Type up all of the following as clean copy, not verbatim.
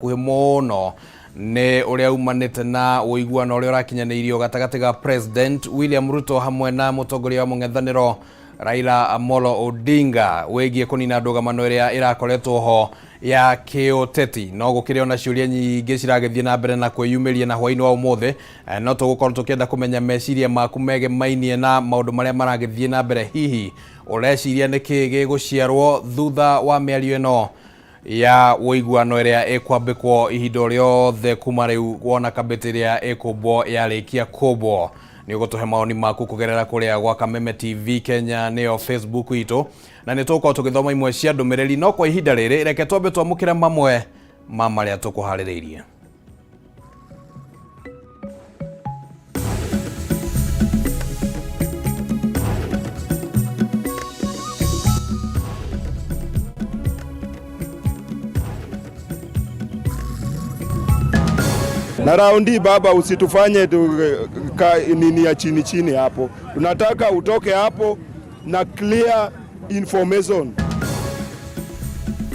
Hakuhĩ mũno nĩ ũrĩa umanĩte na ũiguano ũrĩa ũrakinyanĩirio gatagatĩ ga President William Ruto hamwe na mũtongoria wa mũng'ethanĩro Raila Amolo Odinga wĩgiĩ kũnina ndũgamano ĩrĩa ĩrakoretwo ho ya kĩũteti. No gũkĩrĩ ona ciũria nyingĩ ciragĩthiĩ na mbere na kwĩyumĩria na hwaĩ-inĩ wa ũmũthĩ, no tũgũkorwo tũkĩenda kũmenya meciria maku megemainie na maũndũ marĩa maragĩthiĩ na mbere. Hihi ũreciria nĩkĩ gĩgũciarwo thutha wa mĩario ĩno ya ũiguano ĩrĩa ĩkwambĩkwo ihinda o rĩothe kuma rĩu wona kabĩtĩ ĩrĩa ĩkũmbwo yarĩkia kũmbwo? Nĩ ũgũtũhe mawoni maku kũgerera kũrĩa gwa Kameme TV Kenya, nĩyo Facebook itũ, na nĩ tũgũkorwo tũgĩthoma imwe cia ndũmĩrĩri. No kwa ihinda rĩrĩ, reke twambe twamũkĩre mamwe ma marĩa tũkũharĩrĩirie. Na raundi baba, usitufanye tu, ka, nini ya chini chini hapo. Tunataka utoke hapo na clear information.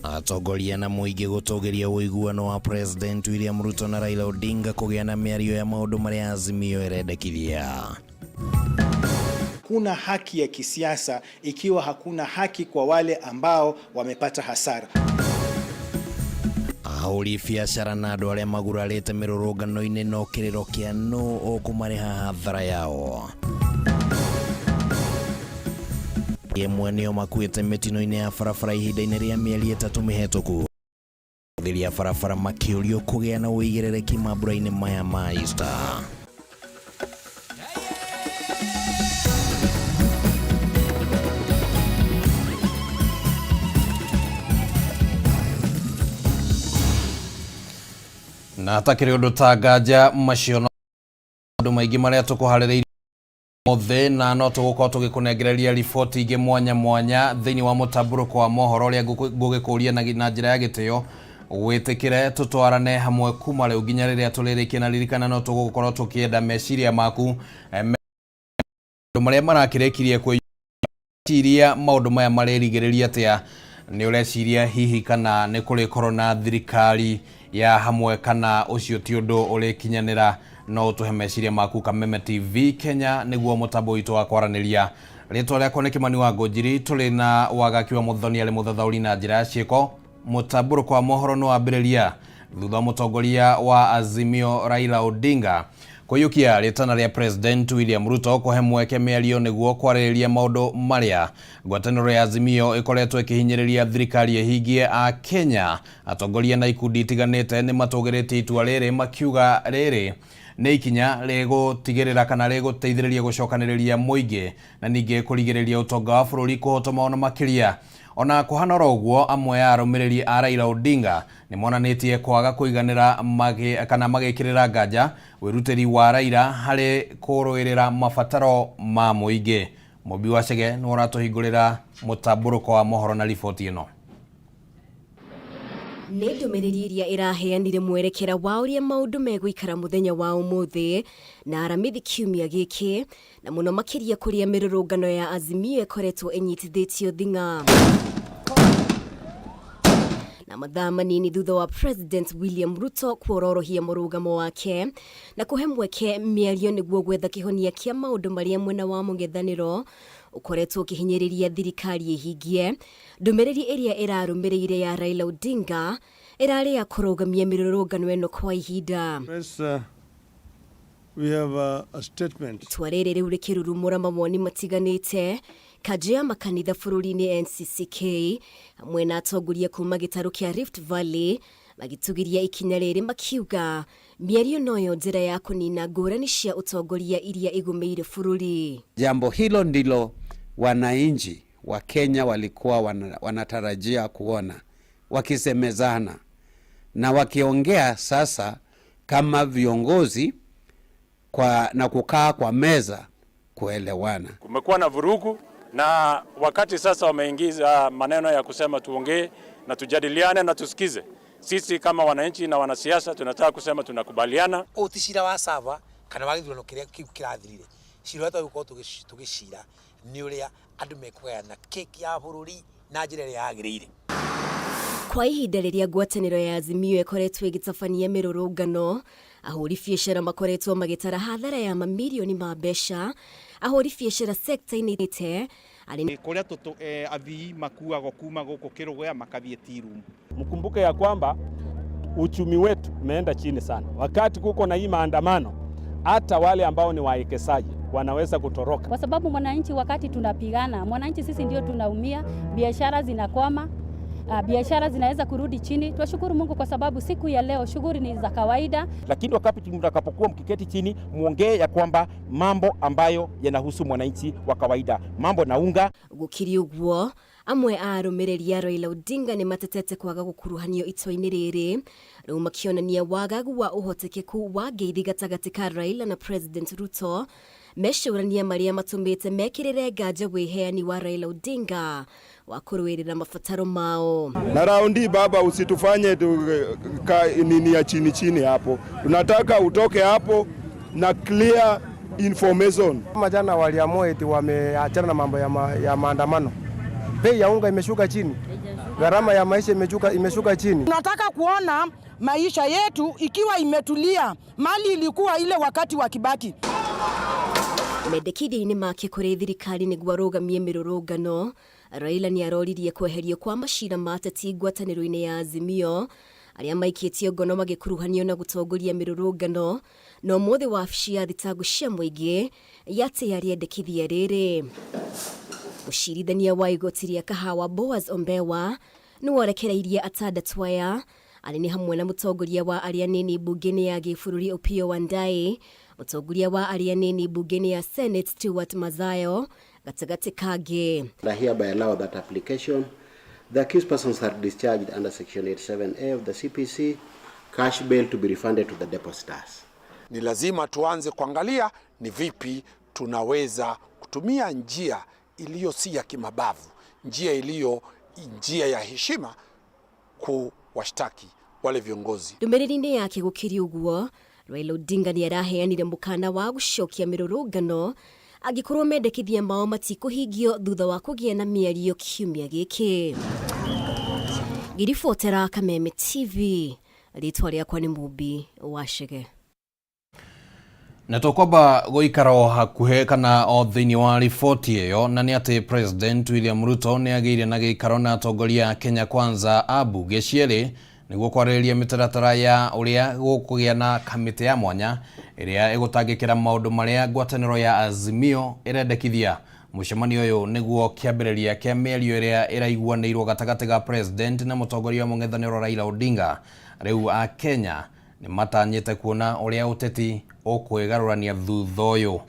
Atongoria na mũingĩ gũtũgĩria ũiguano wa President William Ruto na Raila Odinga kũgĩa na mĩario ya maũndũ marĩa Azimio ĩrendekithia. Hakuna haki ya kisiasa ikiwa hakuna haki kwa wale ambao wamepata hasara. Ahũri biacara na andũ arĩa magurarĩte mĩrũrũngano-inĩ no kĩrĩro kĩa nũ ũkũmarĩha hathara yao. Ĩmwe nĩo makuĩte mĩtino-inĩ ya barabara ihinda-inĩ rĩa mĩeri 3 mĩhetũku. Ahũthĩri a barabara makĩũrio kũgĩa na ũigĩrĩrĩki mambura-inĩ maya ma Easter. Na atakĩrĩ ũndũ ta nganja macio no maũndũ maingĩ marĩa tũkũharĩrĩirie mothe, na no tũgũkorwo tũgĩkũnengereria riboti ingĩ mwanya mwanya thĩinĩ wa mũtambũrũko wa mohoro ũrĩa ngũgĩkũria na njĩra ya gĩtĩo wĩtĩkĩre tũtwarane hamwe kuma rĩu nginya rĩrĩa tũrĩrĩkia. Na ririkana no tũgũkorwo tũkĩenda meciria maku, maũndũ marĩa marakĩrĩkirie kwĩciria, maũndũ maya marĩrigĩrĩria atĩa? Nĩ ũreciria hihi kana nĩ kũrĩkorwo na thirikari ya hamwe kana ũcio ti ũndũ ũrĩkinyanĩra? No ũtũhe meciria maku. Kameme TV Kenya nĩguo mũtambo witũ wa kwaranĩria. Rĩtwa rĩakwa nĩ Kĩmani wa Ngũnjiri. Tũrĩ na Wagaki wa Mũthoni arĩ mũthathaũri na njĩra ya ciĩko. Mũtambũrũko wa mohoro nĩ wambĩrĩria thutha wa mũtongoria wa Azimio Raila Odinga kũiyũkia rĩtana rĩa President William Ruto kũhe mweke mĩario nĩguo kwarĩrĩria maũndũ marĩa ngwatanĩro ya Azimio ĩkoretwo ĩkĩhinyĩrĩria thirikari ĩhingie. A Kenya, atongoria na ikundi itiganĩte nĩ matũgĩrĩtie itua rĩrĩ, makiuga rĩrĩ nĩ ikinya rĩgũtigĩrĩra kana rĩgũteithĩrĩria gũcokanĩrĩria mũingĩ na ningĩ kũrigĩrĩria ũtonga wa bũrũri kũhotoma ona makĩria. Ona kũhana oro ũguo, amwe a arũmĩrĩri a Raila Odinga nĩ monanĩtie kwaga kũiganĩra kana magĩkĩrĩra nganja wĩrutĩri wa Raila harĩ kũrũĩrĩra mabataro ma mũingĩ. Mũmbi wa Chege nĩwe ũratũhingũrĩra mũtambũrũko wa mohoro na riboti ĩno. Nĩ ndũmĩrĩri ĩrĩa ĩraheanire mwerekera wa ũrĩa maũndũ megũikara mũthenya wa ũmũthĩ na Aramithi kiumia gĩkĩ, na mũno makĩria kũrĩa mĩrũrũngano ya Azimio ĩkoretwo ĩnyitithĩtio thing'a. Na mathaa manini thutha wa President William Ruto kuororohia mũrũgamo wake na kũhe mweke mĩario nĩguo gwetha kĩhonia kĩa maũndũ marĩa mwena wa mũng'ethanĩro ũkoretwo ũkĩhinyĩrĩria thirikari ĩhingie, ndũmĩrĩri ĩrĩa ĩrarũmĩrĩire ya Raila Odinga ĩrarĩ ya kũrũgamia mĩrũrũngano ĩno kwa ihinda. Press, we have a statement. Itua rĩrĩ rĩu rĩkĩrurumũra mawoni matiganĩte. Kanjũ ya makanitha bũrũri-inĩ NCCK hamwe na atongoria kuma gĩtarũ kĩa Rift Valley magĩtũgĩria ikinya rĩrĩ, makiuga mĩario noyo njĩra ya kũnina ngũrani cia ũtongoria iria igũmĩire bũrũri. Jambo hilo ndilo wananchi wa Kenya walikuwa wanatarajia kuona wakisemezana na wakiongea sasa kama viongozi na kukaa kwa meza kuelewana. Kumekuwa na vurugu, na wakati sasa wameingiza maneno ya kusema tuongee na tujadiliane na tusikize. Sisi kama wananchi na wanasiasa tunataka kusema tunakubaliana. Ũyũ ti cira wa Sava kana wa gĩthurano kĩrĩa kĩu kĩrathirire. Cira ũrĩa twagĩrĩirwo gũkorwo tũgĩcira nĩ ũrĩa andũ mekũgayana keki ya bũrũri na njĩra ĩrĩa yagĩrĩire. Kwa ihinda rĩrĩa ngwatanĩro ya Azimio ĩkoretwo ĩgĩtabania mĩrũrũngano, ahũri biacara makoretwo magĩtara hathara ya mamirioni ma mbeca. Ahũri biacara sekta-inĩ te arĩ kuria tutu athii makuagwo kuma guku Kerugoya makathie tea room. Mkumbuke ya kwamba uchumi wetu umeenda chini sana. Wakati kuko na hii maandamano, hata wale ambao ni wawekezaji wanaweza kutoroka, kwa sababu mwananchi, wakati tunapigana, mwananchi sisi ndio tunaumia, biashara zinakwama, biashara zinaweza kurudi chini. Twashukuru Mungu kwa sababu siku ya leo shughuli ni za kawaida. Lakini wakati mtakapokuwa mkiketi chini, muongee ya kwamba mambo ambayo yanahusu mwananchi wa kawaida, mambo na unga. Gukiri uguo, amwe a arũmĩrĩri a Raila Odinga nĩ matetete kwaga gũkuruhanio itua-inĩ rĩrĩ, rĩu makĩonania wagagu wa ũhotekeku wa ngeithi gatagatĩ ka Raila na President Ruto, mecũrania marĩa matũmĩte mekĩrĩre nganja wĩheani wa Raila Odinga wa kũrũĩrĩra mabataro mao. Na raundi baba, usitufanye nini ya chini chini hapo. Tunataka utoke hapo na clear information. Kama jana waliamua eti wameachana na mambo ya maandamano. Bei ya unga imeshuka chini, gharama ya maisha imeshuka chini. Tunataka kuona maisha yetu ikiwa imetulia, mali ilikuwa ile wakati wa Kibaki. Mendekithia-inĩ make kũrĩ thirikari nĩguo arũgamie mĩrũrũngano, Raila nĩ aroririe kweherio kwa macira ma ateti ngwatanĩro-inĩ ya Azimio arĩa maikĩtio ngono magĩkuruhanio na gũtongoria mĩrũrũngano, na ũmũthĩ wabici ya thitango cia mũingĩ yatĩĩa rĩendekithia rĩrĩ. Mũcirithania wa igoti rĩa Kahawa Boaz Ombewa nĩworekereirie atandatũ aya arĩ nĩ hamwe na mũtongoria wa arĩa anini mbunge-inĩ ya gĩbũrũri Opiyo Wandayi, mũtongoria wa arĩa anini mbunge-inĩ ya Senate Stewart Mazayo gatagatĩ kangĩ. I hereby allow that application. The accused persons are discharged under section 87A of the CPC, cash bail to be refunded to the depositors. Ni lazima tuanze kuangalia ni vipi tunaweza kutumia njia iliyo si ya kimabavu, njia iliyo njia ya heshima kuwashtaki wale viongozi. Ndũmĩrĩri-inĩ yake gũkĩrĩ ũguo, Raila Odinga nĩ araheanire mũkana wa gũcokia mĩrũrũngano angĩkorwo mendekithia mao matikũhingio thutha wa kũgĩa na mĩario kiumia gĩkĩ. Ngĩribotera Kameme TV, rĩtwa rĩakwa nĩ Mumbi wa Chege. Na tũkwamba gũikara o hakuhĩ kana o thĩinĩ wa riboti ĩyo, na nĩ atĩ President William Ruto nĩ agĩire na gĩikaro na atongoria a Kenya Kwanza a mbunge cierĩ nĩguo kwarĩrĩria mĩtaratara ya ũrĩa gũkũgĩa na kamĩtĩ ya mwanya ĩrĩa ĩgũtangĩkĩra maũndũ marĩa ngwatanĩro ya Azimio ĩrendekithia. Mũcemanio ũyũ nĩguo kĩambĩrĩria kĩa mĩario ĩrĩa ĩraiguanĩirwo gatagatĩ ga President na mũtongoria wa mũng'ethanĩro Raila Odinga. Rĩu a Kenya nĩ matanyĩte kuona ũrĩa ũteti ũkwĩgarũrania thutha ũyũ.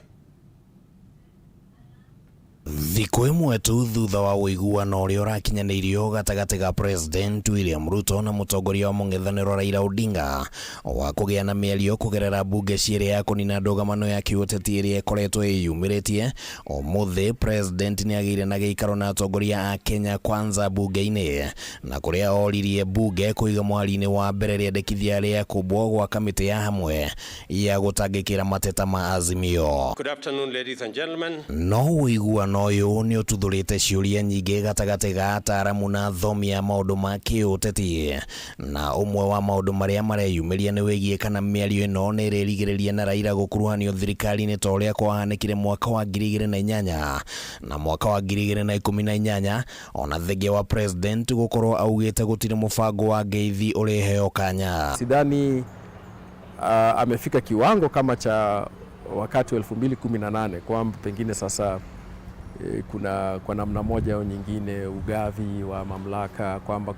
Thikũ ĩmwe tu thutha wa ũiguano ũrĩa ũrakinyanĩirio gatagatĩ ga President William Ruto na mũtongoria wa mũng'ethanĩro Raila Odinga wa kũgĩa na mĩario kũgerera mbunge cierĩ ya kũnina ndũgamano ya kĩũteti ĩrĩa ĩkoretwo ĩyumĩrĩtie, ũmũthĩ President nĩ agĩire na gĩikaro na atongoria a Kenya Kwanza mbunge-inĩ, na kũrĩa oririe mbunge kũiga mũhari-inĩ wa mbere rĩendekithia rĩa kũmbwo gwa kamĩtĩ ya hamwe ya gũtangĩkĩra mateta ma Azimio. Good afternoon, ladies and gentlemen. No ũiguano ũyũ nĩ ũtuthũrĩte ciũria nyingĩ gatagatĩ ga ataaramu na athomi a maũndũ ma kĩũteti, na ũmwe wa maũndũ marĩa mareyumĩria nĩ wĩgiĩ kana mĩario ĩno nĩ ĩrĩrigĩrĩria na Raila gũkuruhanio thirikari-inĩ ta ũrĩa kwahanĩkire mwaka wa 2008 na mwaka wa 2018, ona thengia wa President gũkorwo augĩte gũtirĩ mũbango wa ngeithi ũrĩheo kanya. Sidhani amefika kiwango kama cha wakati wa 2018 kwamba pengine sasa kuna kwa namna moja au nyingine ugavi wa mamlaka, kwamba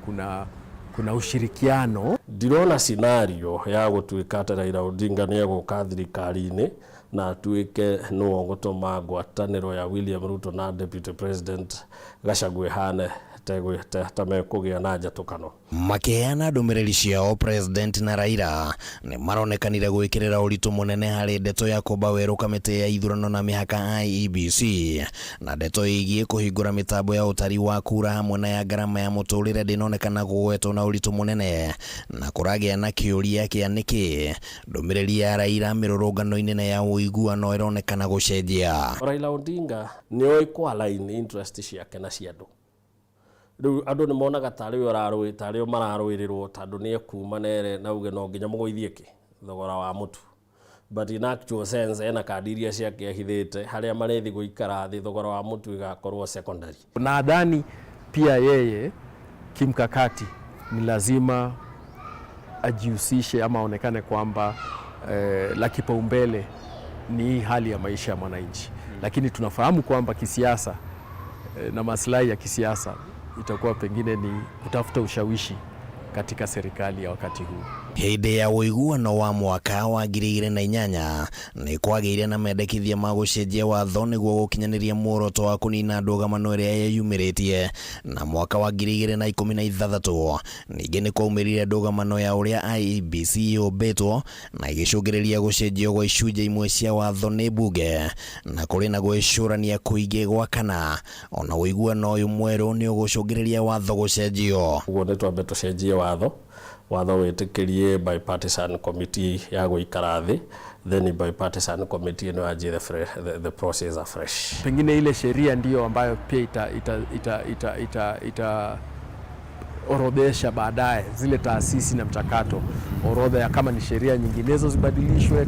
kuna ushirikiano. Ndirona scenario ya gutuika ati Raila Odinga ni eguka thirikari-inĩ na atuike nĩwe ũgũtũma ngwatanĩro ya William Ruto na Deputy President Gachagua ĩhane ta mekũgĩa na njatũkano. Makiheana ndũmĩrĩri ciao, President na Raila nĩ maronekanire gwĩkĩrĩra ũritũ mũnene harĩ ndeto ya kũmba werũ kamĩtĩ ya ithurano na mĩhaka IEBC, na ndeto ĩgiĩ kũhingũra mĩtambo ya ũtari wa kura hamwe na ya ngarama ya mũtũrĩre ndĩnonekana gũgwetwo na ũritũ mũnene, na kũragĩa na kĩũria kĩa nĩkĩ ndũmĩrĩri ya Raila mĩrũrũngano-inĩ na ya ũiguano ĩronekana gũcenjia. Raila Odinga nĩ oĩ kũ align interest ciake na cia andũ. Rĩu andũ nĩ monaga tarĩ we ũrarũĩ tarĩ o mararũĩrĩrwo tondũ nĩ ekuma nere na uge no nginya mũgũithie kĩ thogora wa mũtu, but in actual sense ena kandi iria ciake ahithĩte harĩa marĩthi gũikara thĩ, thogora wa mũtu ĩgakorwo secondary. Nadhani pia yeye kimkakati ni lazima ajihusishe ama aonekane kwamba la kipaumbele ni hii hali ya maisha ya mwananchi, lakini tunafahamu kwamba kisiasa na maslahi ya kisiasa itakuwa pengine ni kutafuta ushawishi katika serikali ya wakati huu. Hĩndĩ ya ũiguano wa mwaka wa 2008 nĩ kwagĩire na mendekithia ma gũcenjia watho nĩguo gũkinyanĩria muoroto wa kũnina ndũgamano ĩrĩa yeyumĩrĩtie, na mwaka wa 2016 ningĩ nĩ kwaumĩrire ndũgamano ya ũrĩa IEBC yũmbĩtwo na ĩgĩcũngĩrĩria gũcenjio gwa icunjĩ imwe cia watho nĩ mbunge, na kũrĩ na gwĩcũrania kũingĩ gwa kana ona ũiguano ũyũ mwerũ nĩ ũgũcũngĩrĩria watho gũcenjio. Ũguo nĩ twambe tũcenjie watho, watho wĩtĩkĩrie bipartisan committee ya gũikara thĩ, then bipartisan committee ĩno yanjie the process afresh. Pengine ile sheria ndiyo ambayo pia ita ita ita ita ita ita orodhesha baadaye zile taasisi na mchakato, orodha ya kama ni sheria nyinginezo zibadilishwe.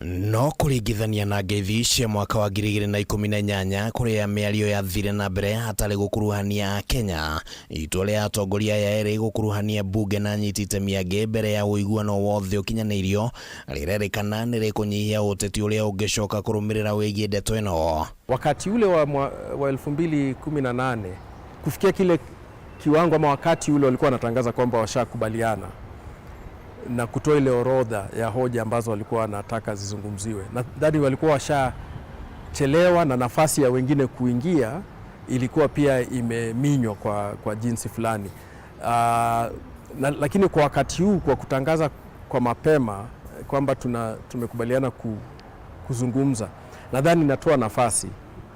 No kũringithania na ngeithi cia mwaka wa 2018 kũrĩa mĩario yathire na mbere hatarĩ gũkuruhania Akenya, itua rĩa atongoria aya erĩ gũkuruhania mbunge na anyiti itemi angĩ mbere ya ũiguano wothe ũkinyanĩirio rĩrerĩkana nĩ rĩkũnyihia ũteti ũrĩa ũngĩcoka kũrũmĩrĩra wĩgiĩ ndeto ĩno. Wakati ule wa 2018 kufikia kile kiwango ama wakati ule walikuwa wanatangaza kwamba washakubaliana na kutoa ile orodha ya hoja ambazo walikuwa wanataka zizungumziwe. Nadhani walikuwa washachelewa na nafasi ya wengine kuingia ilikuwa pia imeminywa kwa jinsi fulani. Lakini kwa wakati huu, kwa kutangaza kwa mapema kwamba tumekubaliana kuzungumza, nadhani inatoa nafasi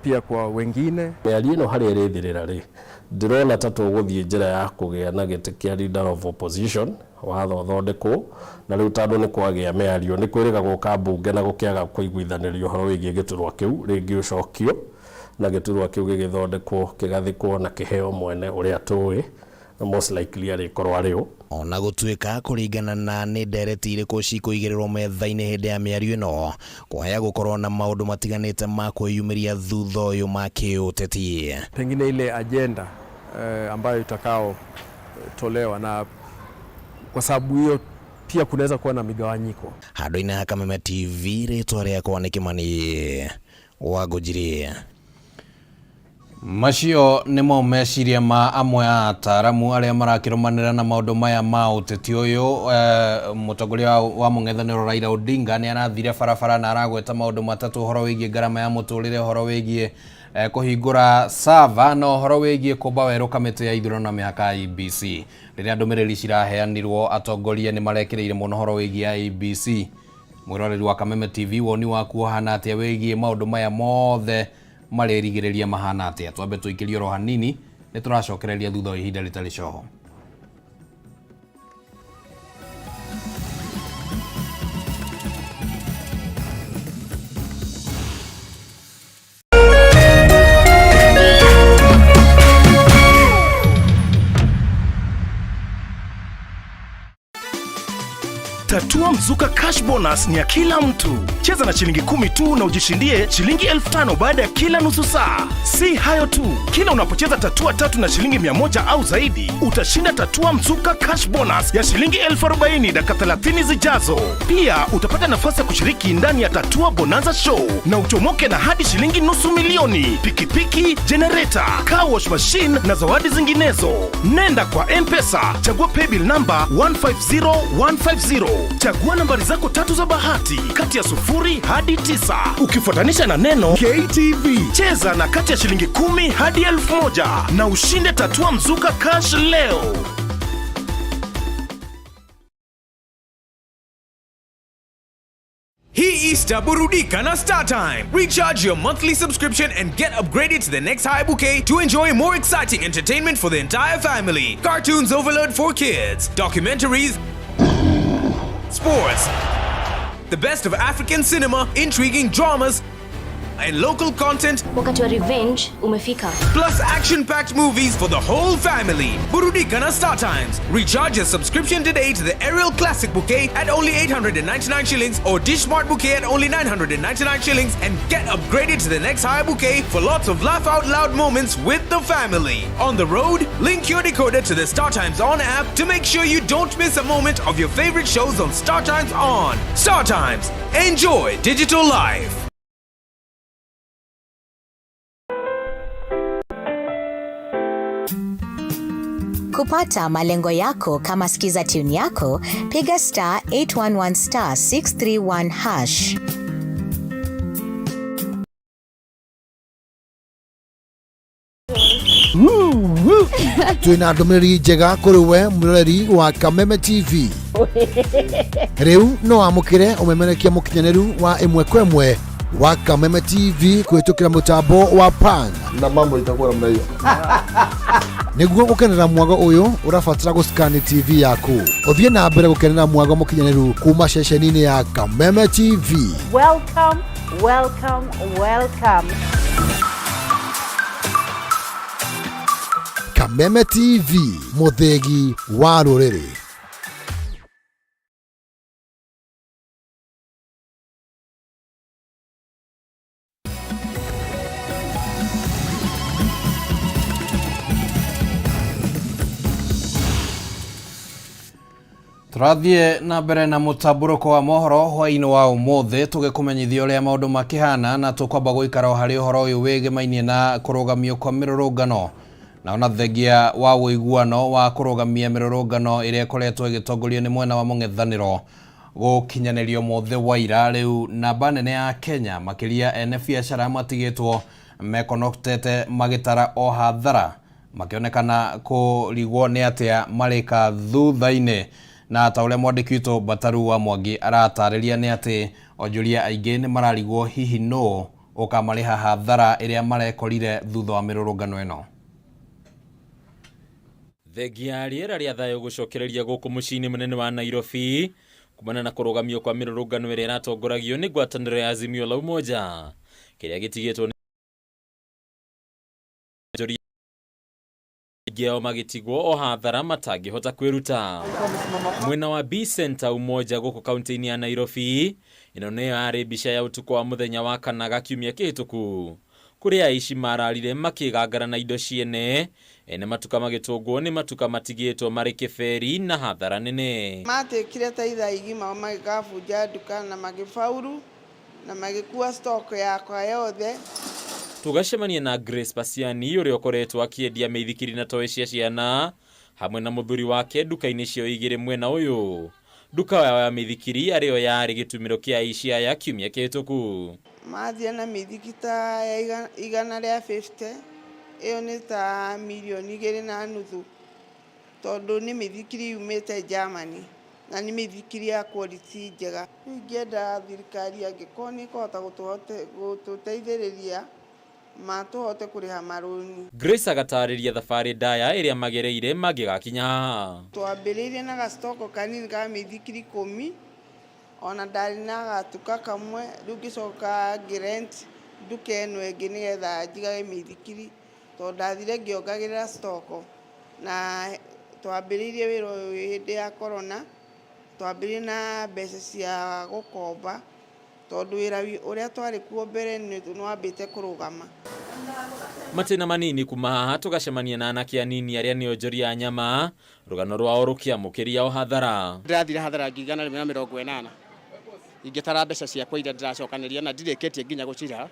pia kwa wengine. Mĩario ĩno harĩa ĩrĩthirĩra rĩ, ndĩrona ta tũgũthiĩ njĩra ya kũgĩa na gĩtĩ kĩa leader of opposition, watho ũthondekwo, na rĩu tondũ nĩ kwagĩa mĩario nĩ kwĩrĩga gũka mbunge na gũkĩaga kũiguithanĩrio ũhoro wĩgiĩ gĩturwa kĩu, rĩngĩ ũcokio na gĩturwa kĩu gĩgĩthondekwo kĩgathĩkwo na kĩheo mwene ũrĩa tũĩ most likely arĩkorwo arĩ ũ. Ona gũtuĩka kũringana na nĩ ndereti irĩkũ cikũigĩrĩrwo metha-inĩ hĩndĩ ya mĩario ĩno, kwaya gũkorwo na maũndũ matiganĩte ma kwĩyumĩria thutha ũyũ ma kĩũteti. Pengine ile agenda ambayo itakao tolewa, na kwa sababu hiyo pia kunaweza kuwa na migawanyiko. Handũ-inĩ ha Kameme TV, rĩtwa rĩakwa nĩ Kimani wa Ngũnjiri. Macio nĩmo meciria ma amwe a ataramu arĩa marakĩrũmanĩra na maũndũ maya ma ũteti ũyũ. Mũtongoria wa mũng'ethanĩro Raila Odinga nĩ arathire barabara na aragweta maũndũ matatũ, ũhoro wĩgiĩ ngarama ya mũtũrĩre, ũhoro wĩgiĩ kũhingũra sava na ũhoro wĩgiĩ kũmba werũ kamĩtĩ ya ithurano na mĩhaka IEBC. Rĩrĩa ndũmĩrĩri ciraheanirwo, atongoria nĩ marekĩrĩire mũno ũhoro wĩgiĩ IEBC. Mwĩroreri wa Kameme TV, woni waku ũhana atĩa wĩgiĩ maũndũ maya mothe marerigĩrĩria mahana atĩa? Twambe tũikĩrie oro hanini, nĩ tũracokereria thutha wa ihinda rĩtarĩ coho. Tatua Mzuka Cash Bonus ni ya kila mtu. Cheza na shilingi 10 tu na ujishindie shilingi 5,000 baada ya kila nusu saa. Si hayo tu, kila unapocheza tatua tatu na shilingi 100 au zaidi, utashinda Tatua Mzuka Cash Bonus ya shilingi 40,000 dakika 30 zijazo. Pia utapata nafasi ya kushiriki ndani ya Tatua Bonanza Show na uchomoke na hadi shilingi 500,000, pikipiki, generator, car wash machine na zawadi zinginezo. Nenda kwa M-Pesa, chagua paybill number 150150. Chagua nambari zako tatu za bahati kati ya 0 hadi 9 ukifuatanisha na neno KTV. Cheza na kati ya shilingi 10 hadi 1,000 na ushinde Tatua Mzuka Cash leo. Hii Easter burudika na StarTime. Recharge your monthly subscription and get upgraded to the next high bouquet to enjoy more exciting entertainment for the entire family. Cartoons overload for kids, documentaries, sports, the best of African cinema, intriguing dramas, and local content. Wakati wa revenge umefika. Plus action-packed movies for the whole family. Burudika na Star Times. Recharge your subscription today to the Aerial Classic Bouquet at only 899 shillings or Dish Smart Bouquet at only 999 shillings and get upgraded to the next higher bouquet for lots of laugh out loud moments with the family. On the road, link your decoder to the Star Times On app to make sure you don't miss a moment of your favorite shows on Star Times On. Star Times. Enjoy digital life. Kupata malengo yako kama skiza tune yako, piga star 811 star 631 hash. Twina ndũmĩrĩri njega kũrĩ we mwĩroreri wa Kameme TV. Rĩu no wamũkĩre ũmemerekia mũkinyanĩru wa ĩmwe kwa ĩmwe wa Kameme TV kũhĩtũkĩra mũtambo wa PAN. Na mambo itakuwa namna hiyo. Nĩguo gũkenera mwago ũyũ, ũrabatara gũscan TV yaku. Ũthiĩ na mbere gũkenera mwago mũkinyanĩru kuma ceceni-inĩ ya Kameme TV. Welcome, welcome, welcome. Kameme TV, mũthĩgi wa rũrĩrĩ. Tũrathiĩ na mbere na mũtambũrũko wa mohoro hwaĩ-inĩ wa ũmũthĩ, tũgĩkũmenyithia ũrĩa maũndũ makĩhana, na tũkwamba gũikara o harĩ ũhoro ũyũ wĩgĩmainie na kũrũgamio kwa mĩrũrũngano. Na ona thengia wa ũiguano wa kũrũgamia mĩrũrũngano ĩrĩa ĩkoretwo ĩgĩtongorio nĩ mwena wa mũng'ethanĩro gũkinyanĩrio mũthĩ wa ira, rĩu namba nene ya Kenya makĩria ene biacara matigĩtwo mekonotete magĩtara o hathara, makĩonekana kũrigwo nĩ atĩa marĩka thutha-inĩ. Na ta ũrĩa mwandĩki witũ Bataru wa Mwangi aratarĩria, nĩ atĩ onjoria aingĩ nĩ mararigwo hihi nũ ũkamarĩha hathara ĩrĩa marekorire thutha wa mĩrũrũngano ĩno. Thengia rĩera rĩa thayũ gũcokereria gũkũ mũciĩ-inĩ mũnene wa Nairobi kumana na kũrũgamio kwa mĩrũrũngano ĩrĩa ĩratongoragio nĩ ngwatanĩro ya Azimio la Umoja, kĩrĩa gĩtigĩtwo nĩ aingĩ ao magĩtigwo o hathara matangĩhota kwĩruta. Mwena wa B Center Umoja gũkũ kaunti-inĩ ya Nairobi, ĩno nĩyo yarĩ mbica ya ũtukũ wa mũthenya wa kana gakiumia kĩhĩtũku, kũrĩa aici mararire makĩgangara na indo ciene, ene matuka magĩtũngwo nĩ matuka matigĩtwo marĩ kĩberi na hathara nene. Matĩkire ta ithaa igima magĩkabunja nduka na magĩbauru na magĩkua stock yakwa yothe. Tũgacemania na Grace Pasiani ũrĩa ũkoretwo akĩendia mĩithikiri na toy cia ciana hamwe na mũthuri wake nduka-inĩ cio igĩrĩ mwena ũyũ. Nduka yao ya mĩithikiri arĩyo yarĩ gĩtumĩro kĩa aici aya kiumia kĩhĩtũku. Mathiĩ na mĩithikiri ta ya 150, ĩyo nĩ ta 2.5 mirioni, tondũ nĩ mĩithikiri yumĩte Germany na nĩ mĩithikiri ya quality njega. Rĩu ingĩenda thirikari angĩkorwo nĩ ĩkũhota gũtũteithĩrĩria matũhote kũrĩha marũni. Grace agatarĩria thabarĩ ndaya ĩrĩa magereire mangĩgakinya haha. Twambĩrĩirie na gacitoko kanini ka mĩithikiri 10, ona ndarĩ na gatuka kamwe, rĩu ngĩcoka ngĩ-rent nduka ĩno ĩngĩ nĩgetha njigage mĩithikiri, tondũ ndathire ngĩongagĩrĩra stoko. Na twambĩrĩirie wĩra ũyũ hĩndĩ ya corona, twambĩrĩirie na mbeca cia gũkomba, tondũ wĩra ũrĩa twarĩ kuo mbere nĩ wambĩte kũrũgama. Matĩna manini kuma haha tũgacemania na anake anini arĩa nĩ onjoria a nyama, rũgano rwao rũkĩamũkĩria o hathara. Ndĩrathire hathara 180,000 ingĩtara mbeca ciakwa iria ndĩracokanĩria na ndirĩkĩtie nginya gũciriha,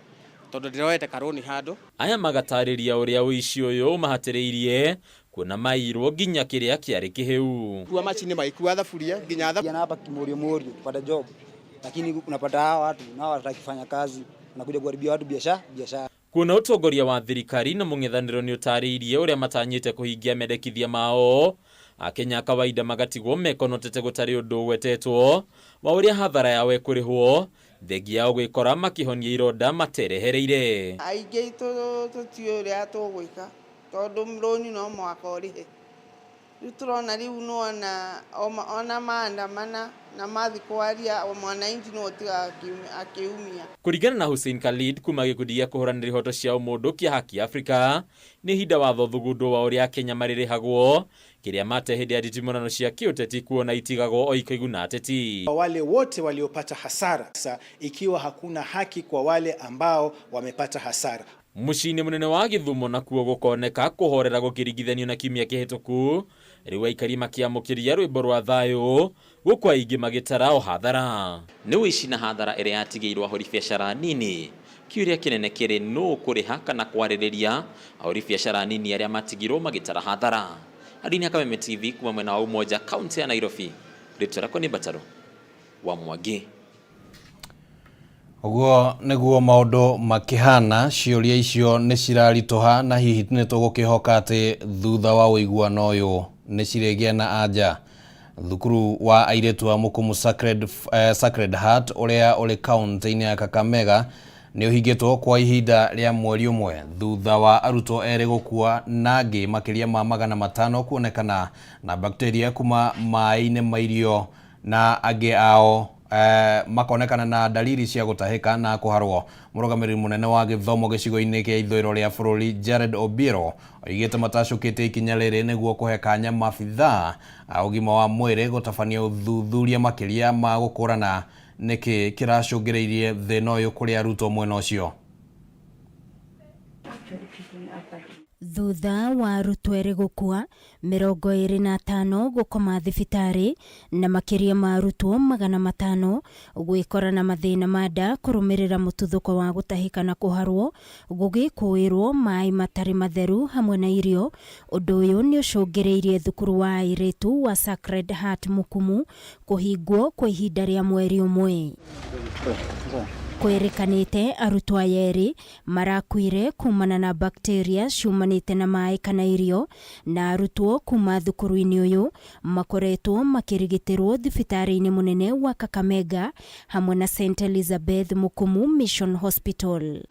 tondũ ndĩroete karũni handũ. Aya magatarĩria ũrĩa ũici ũyũ ũmahatĩrĩirie kuona mairwo nginya kĩrĩa kĩarĩ kĩhĩu. Kua macini maikua thaburia nginya thaburia. Hapa kimorio morio kupata job, lakini unapata hawa watu nao hawataki kufanya kazi, wanakuja kuharibia watu biashara biashara. Kuona ũtongoria wa thirikari na mũng'ethanĩro nĩ ũtarĩirie ũrĩa matanyĩte kũhingia mendekithia mao, Akenya a kawaida magatigwo mekonotete gũtarĩ ũndũ ũgwetetwo wa ũrĩa hathara yao ĩkũrĩhwo, thengia yao gwĩkora makĩhonia ironda materehereire. Aingĩ aitũ tũtiũĩ ũrĩa tũgwĩka, tondũ rũni no mũhaka ũrĩhe. Riu turona riu nona ona maandamana na mathi kwaria mwananchi no tiga akiumia. Kũringana na Hussein Khalid kuma gĩkundi gĩa kũhũranĩra ihoto cia ũmũndũ kĩa Haki Africa, nĩ ihinda watho thugundwo wa ũrĩa Akenya marĩrĩhagwo kĩrĩa mate hĩndĩ ya nditimũrano cia kĩũteti kuona itigagwo o ikaiguna ateti. Wale wote waliopata hasara sasa, ikiwa hakuna haki kwa wale ambao wamepata hasara. Mũciĩ-inĩ mũnene wa Gĩthumo nakuo gũkoneka kũhorera gũkĩringithanio na kiumia kĩhĩtũku, rĩu aikari makĩamũkĩria rwĩmbo rwa thayũ gũkũ aingĩ magĩtara o hathara. Nĩ ũici na hathara ĩrĩa yatigĩirwo ahũri biacara nini. Kĩũria kĩnene kĩrĩ nũ kũrĩha kana kwarĩrĩria ahũri biacara nini arĩa matigirwo magĩtara hathara. Adini ya Kameme TV kuma mwena wa Umoja, kaunti ya Nairobi. Rĩtwa rĩakwa nĩ Mbataro wa Mwangi. Ũguo nĩguo maũndũ makĩhana, ciũria icio nĩ ciraritũha na hihi nĩ tũgũkĩhoka atĩ thutha wa ũiguano ũyũ nĩ cirĩgĩa na anja. Thukuru wa airĩtu wa Mukumu Sacred Heart ũrĩa ũrĩ kaunti-inĩ ya Kakamega nĩ ũhingĩtwo kwa ihinda rĩa mweri ũmwe thutha wa arutwo erĩ gũkua na angĩ makĩria ma 500 kuonekana na bakteria kuma maĩ-inĩ ma irio na angĩ ao makonekana na dalili cia gũtahĩka na kũharwo. Mũrũgamĩrĩri mũnene wa gĩthomo gĩcigo-inĩ kĩa ithũĩro rĩa bũrũri Jared Obiero oigĩte matacũkĩte ikinya rĩrĩ nĩguo kũhe kanya maabithaa a ũgima wa mwĩrĩ gũtabania ũthuthuria makĩria ma gũkũrana nĩkĩ kĩracũngĩrĩirie thĩna ũyũ kũrĩ arutwo mwena ũcio. Thutha wa arutwo erĩ gũkua, 25 gũkoma thibitarĩ na makĩria ma arutwo 500 gwĩkora na mathĩna ma nda kũrũmĩrĩra mũtuthũko wa gũtahĩka na kũharwo gũgĩkũĩrwo maĩ matarĩ matheru hamwe na irio. Ũndũ ũyũ nĩ ũcũngĩrĩirie thukuru wa airĩtu wa Sacred Heart Mukumu kũhingwo kwa ihinda rĩa mweri ũmwe. Kwĩrĩkanĩte arutwo aya erĩ marakuire kumana na bakteria ciumanĩte na maĩ kana irio, na arutwo kuma thukuru-inĩ ũyũ makoretwo makĩrigitĩrwo thibitarĩ-inĩ mũnene wa Kakamega hamwe na St Elizabeth Mukumu Mission Hospital.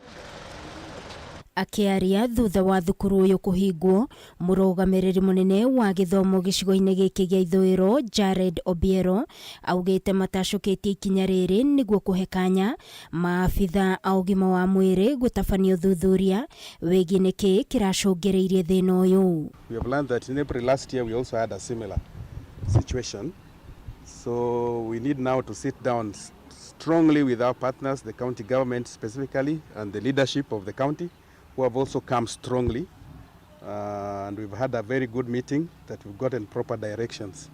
Akĩaria thutha wa thukuru ũyũ kũhingwo, mũrũgamĩrĩri mũnene wa gĩthomo gĩcigo-inĩ gĩkĩ gĩa ithũĩro Jared Obiero augĩte matacũkĩtie ikinya rĩrĩ nĩguo kũhe kanya maabitha a ũgima wa mwĩrĩ gũtabania ũthuthuria wĩgiĩ nĩkĩ kĩracũngĩrĩirie thĩna ũyũ. We have learned that in April last year we also had a similar situation, so we need now to sit down strongly with our partners, the county government specifically, and the leadership of the county, who have also come strongly, and we've had a very good meeting that we've gotten proper directions.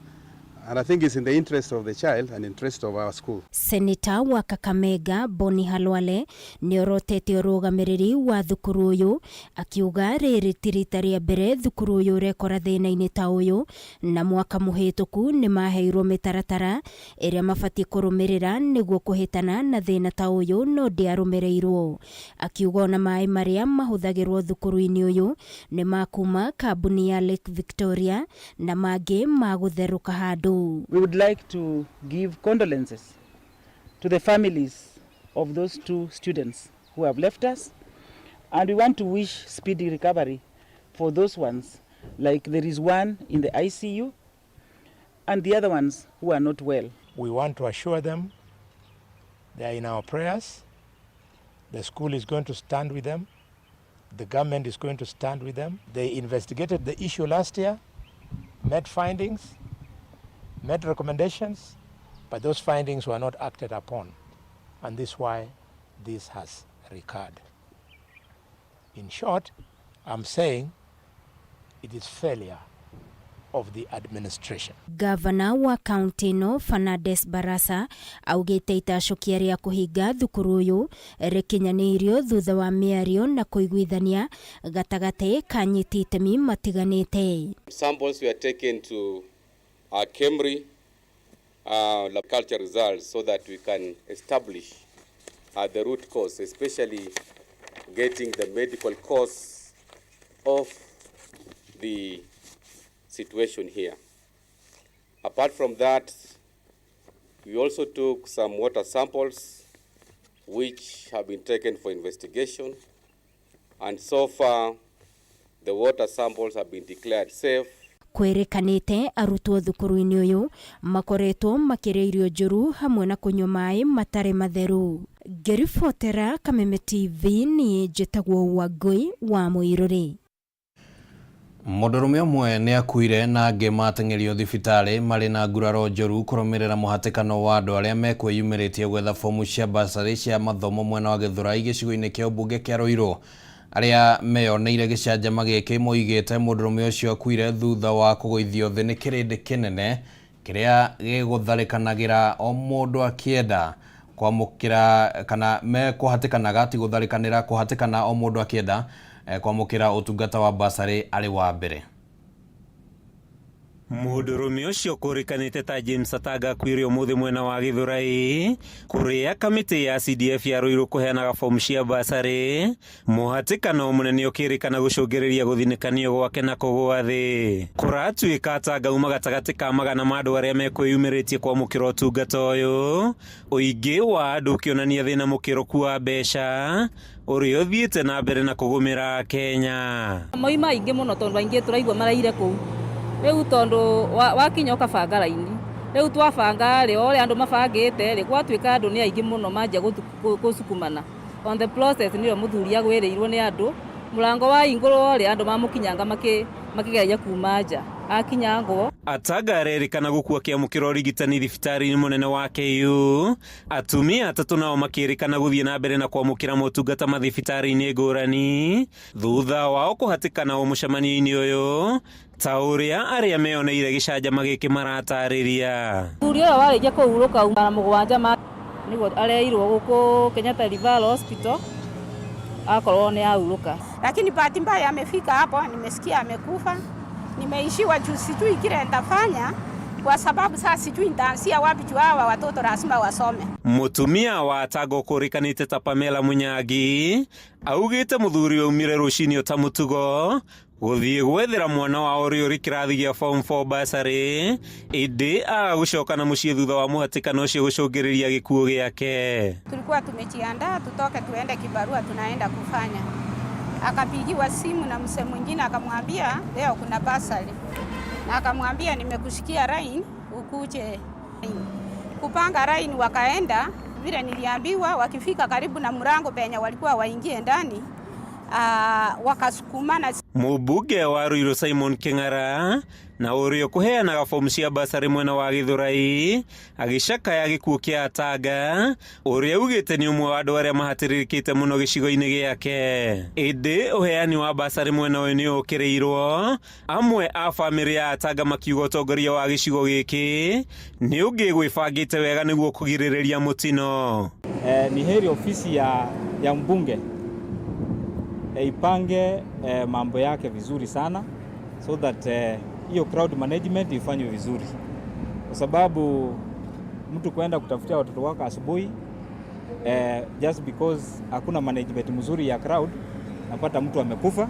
And I think it's in the interest of the child and interest of our school. Senator wa Kakamega Boni Halwale nĩorotete ũrũgamĩrĩri wa thukuru ũyũ akiuga rĩrĩ ti rita rĩa mbere thukuru ũyũ ũrekora thĩna-inĩ ta ũyũ, na mwaka mũhĩtũku nĩmaheirwo mĩtaratara ĩrĩa mabatiĩ kũrũmĩrĩra nĩguo kũhĩtana na thĩna ta ũyũ no ndĩarũmĩrĩirwo. Akiuga ona maĩ marĩa mahũthagĩrwo thukuru-inĩ ũyũ nĩ ma kuma kambuni ya Lake Victoria na mangĩ ma gũtherũka handũ. We would like to give condolences to the families of those two students who have left us, and we want to wish speedy recovery for those ones, like there is one in the ICU and the other ones who are not well. We want to assure them they are in our prayers. The school is going to stand with them. The government is going to stand with them. They investigated the issue last year, made findings, made recommendations, but those findings were not acted upon, and this is why this has recurred. In short, I'm saying it is failure of the administration. Gavana wa kaunti ĩno Fernandes Barasa augĩte itacũkia rĩa kũhinga thukuru ũyũ rĩkinyanĩirio thutha wa mĩario na kũiguithania gatagatĩ ka anyiti itemi matiganĩte. Samples were taken to our Kemri lab culture results so that we can establish the root cause, especially getting the medical cause of the situation here. Apart from that, we also took some water samples which have been taken for investigation, and so far the water samples have been declared safe. Kwĩrĩkanĩte arutwo thukuru-inĩ ũyũ makoretwo makĩrĩa irio njũru hamwe na kũnyua maĩ matarĩ matheru. Ngĩribotera Kameme TV niĩ njĩtagwo Wangũi wa Mũirũrĩ. Mũndũrũme ũmwe nĩ akuire na angĩ mateng'erio thibitarĩ marĩ na nguraro njũru kũrũmĩrĩra mũhatĩkano wa andũ arĩa mekwĩyumĩrĩtie gwetha fomu cia basarĩ cia mathomo mwena wa Gĩthũrai gĩcigo-inĩ kĩa ũmbunge kĩa Ruiru. Arĩa meyoneire gĩcanjama gĩkĩ moigĩte mũndũrũme ũcio akuire thutha wa kũgũithio thĩ nĩ kĩrĩndĩ kĩnene kĩrĩa gĩgũtharĩkanagĩra o mũndũ akĩenda kwamũkĩra kana mekũhatĩkanaga ti gũtharĩkanĩra kũhatĩkana o mũndũ akĩenda kwamũkĩra ũtungata wa basarĩ arĩ wa mbere. Mũndũrũme ũcio kũrĩkanĩte ta James Atanga akuire ũmũthĩ mwena wa Gĩthũrai kũrĩa kamĩtĩ ya CDF ya Ruiru kũheanaga fomu cia basarĩ. Mũhatĩkano mũnene ũkĩrĩkana gũcũngĩrĩria gũthinĩkanio gwake na kũgũa thĩ. Kũratuĩka Atanga auma gatagatĩ ka magana ma andũ arĩa mekwĩyumĩrĩtie kwamũkĩra ũtungata ũyũ, ũingĩ wa andũ ũkĩonania thĩna mũkĩrũku wa mbeca ũrĩa ũthiĩte na mbere na kũgũmĩra Kenya. Moima aingĩ mũno tondũ aingĩ tũraigua maraire kũu. Rĩu tondũ wakinya ũkabanga raini, rĩu twabanga rĩ, o ũrĩa andũ mabangĩte rĩ, gwatuĩka andũ nĩ aingĩ mũno manjia gũcukumana. On the process nĩrĩo mũthuri agwĩrĩirwo nĩ andũ, mũrango wahingũrwo rĩ, andũ mamũkinyanga makĩgeria kuma nja, akinyangwo. Atanga arerĩkana gũkua kĩamũkĩra ũrigitani thibitarĩ-inĩ mũnene wa KU. Atumia atatũ nao makĩrĩkana gũthiĩ na mbere na kwamũkĩra motungata mathibitarĩ-inĩ ngũrani thutha wao kũhatĩkana o mũcemanio-inĩ ũyũ ta ũrĩa arĩa meyoneire gĩcanjama gĩkĩ maratarĩria. Mũthuri ũrĩa warĩkia kũhurũka mara mũgwanja nĩguo areirwo gũkũ Kenyatta Referral Hospital akorwo nĩ ahurũka. Lakini bahati mbaya amefika hapo, nimesikia amekufa. Nimeishiwa juu sijui kile nitafanya kwa sababu sasa sijui nitaanzia wapi juu hawa watoto lazima wasome. Mũtumia wa Atanga ũkũrĩkanĩte ta Pamela Mũnyangi augĩte mũthuri aumire rũcinĩ ta mũtugo gũthiĩ gwethera mwana wao ũrĩa ũrĩ kĩrathi gĩa form 4 basarĩ ĩndĩ aga gũcoka na mũciĩ thutha wa mũhatĩkano ũcio gũcũngĩrĩria gĩkuũ gĩake. Tulikuwa tumejiandaa tutoke tuende kibarua tunaenda kufanya. Akapigiwa simu na mzee mwingine akamwambia leo kuna basari. Na akamwambia nimekushikia line ukuje. Kupanga line wakaenda vile niliambiwa, wakifika karibu na mlango penye walikuwa waingie ndani wakasukumana. Mũmbunge wa Ruiru Simon King'ara na ũrĩa ũkũheanaga fomu cia basarĩ mwena wa Gĩthũrai agĩcakaya gĩkuũ kĩa Atanga ũrĩa augĩte nĩ ũmwe wa andũ arĩa mahatĩrĩrĩkĩte mũno gĩcigo-inĩ gĩake. Ĩndĩ ũheani wa basarĩ mwena ũyũ nĩ ũkĩrĩirwo, amwe a bamĩrĩ ya Atanga makiuga ũtongoria wa gĩcigo gĩkĩ nĩ ũngĩ gwĩbangĩte wega nĩguo kũgirĩrĩria mũtino. Ni heri ofisi ya mbunge ipange mambo yake vizuri sana so that hiyo crowd management ifanywe vizuri, kwa sababu mtu kwenda kutafutia watoto wake asubuhi just because hakuna management mzuri ya crowd, napata mtu amekufa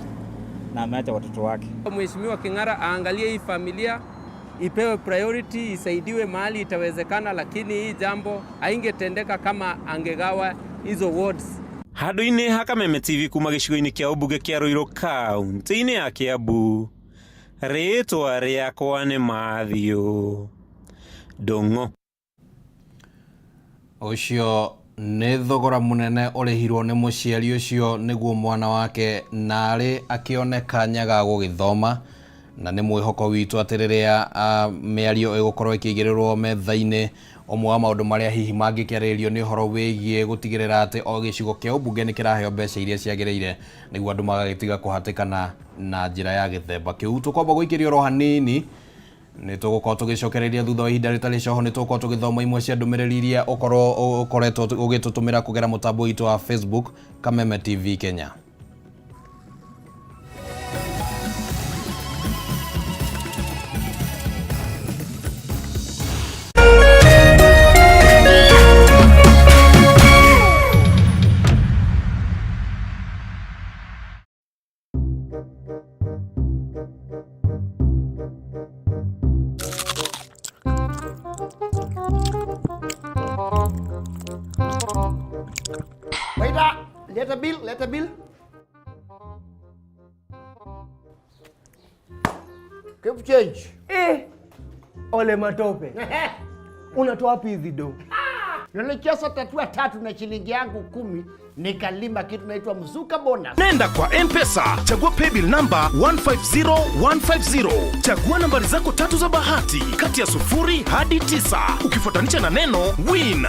na ameacha watoto wake. Mheshimiwa King'ara aangalie hii familia ipewe priority, isaidiwe mahali itawezekana, lakini hii jambo haingetendeka kama angegawa hizo wards. Handũ-inĩ ha Kameme TV kuma gĩcigo-inĩ kĩa ũmbunge kĩa Ruiru kaunti-inĩ ya Kiambu, rĩtwa rĩakwa nĩ Matthew Ndung'u. Ũcio nĩ thogora mũnene ũrĩhirwo nĩ mũciari ũcio nĩguo mwana wake narĩ akĩone kanya ga gũgĩthoma, na nĩ mwĩhoko witũ atĩ rĩrĩa mĩario ĩgũkorwo ĩkĩigĩrĩrwo metha-inĩ ũmwe wa maũndũ marĩa hihi mangĩkĩarĩrĩrio nĩ ũhoro wĩgiĩ gũtigĩrĩra atĩ o gĩcigo kĩa ũmbunge nĩ kĩraheo mbeca iria ciagĩrĩire nĩguo andũ magagĩtiga kũhatĩkana na njĩra ya gĩthemba kĩu. Tũkwamba gũikĩrio oro hanini nĩ tũgũkorwo tũgĩcokereria thutha wa ihinda rĩtarĩ coho, nĩ tũgũkorwo tũgĩthoma imwe cia ndũmĩrĩri iria ũkorwo ũkoretwo ũgĩtũtũmĩra kũgera mũtambo witũ wa Facebook Kameme TV Kenya. Waiter, leta bill, leta bill. Keep change. Eh, ole matope. Unatoa wapi hizi do? Nilicheza tatua tatu na shilingi yangu 10 nikalima kitu naitwa mzuka bonus. Nenda kwa M-Pesa, chagua paybill namba 150150. Chagua nambari zako tatu za bahati kati ya 0 hadi 9, ukifuatanisha na neno win.